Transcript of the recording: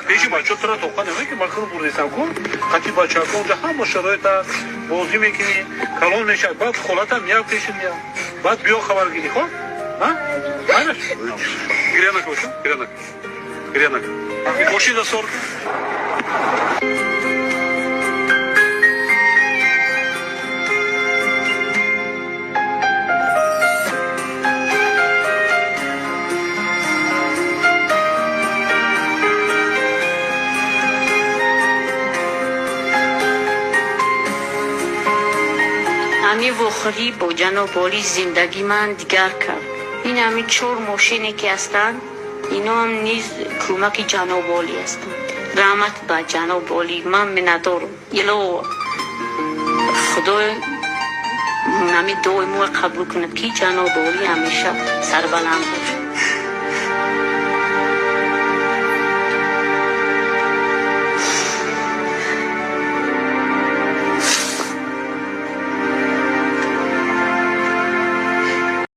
Пеши бачаҳо тура тоқа намекунӣ, ман худам бурдесам ку, қати бачаҳо онҷа ҳама шароит аст, бозӣ мекунӣ, калон мешавад, баъд холатам меяд пеши меяд. Баъд биё хабаргирӣ, хоб? Майнаш? Гиря накун, гиря накун. Гиря накун. Мошина сор. Ҳамин вохӯрӣ бо ҷаноби олӣ зиндагии ман дигар кард. Ин ҳамин чор мошине ки ҳастанд, иноам низ кӯмаки ҷаноби олӣ ҳастанд. Раҳмат ба ҷаноби олӣ, ман миннатдорам. Илоҳо, Худой ҳамин дуои моро қабул кунад, ки ҷаноби олӣ ҳамеша сарбаланд бошад.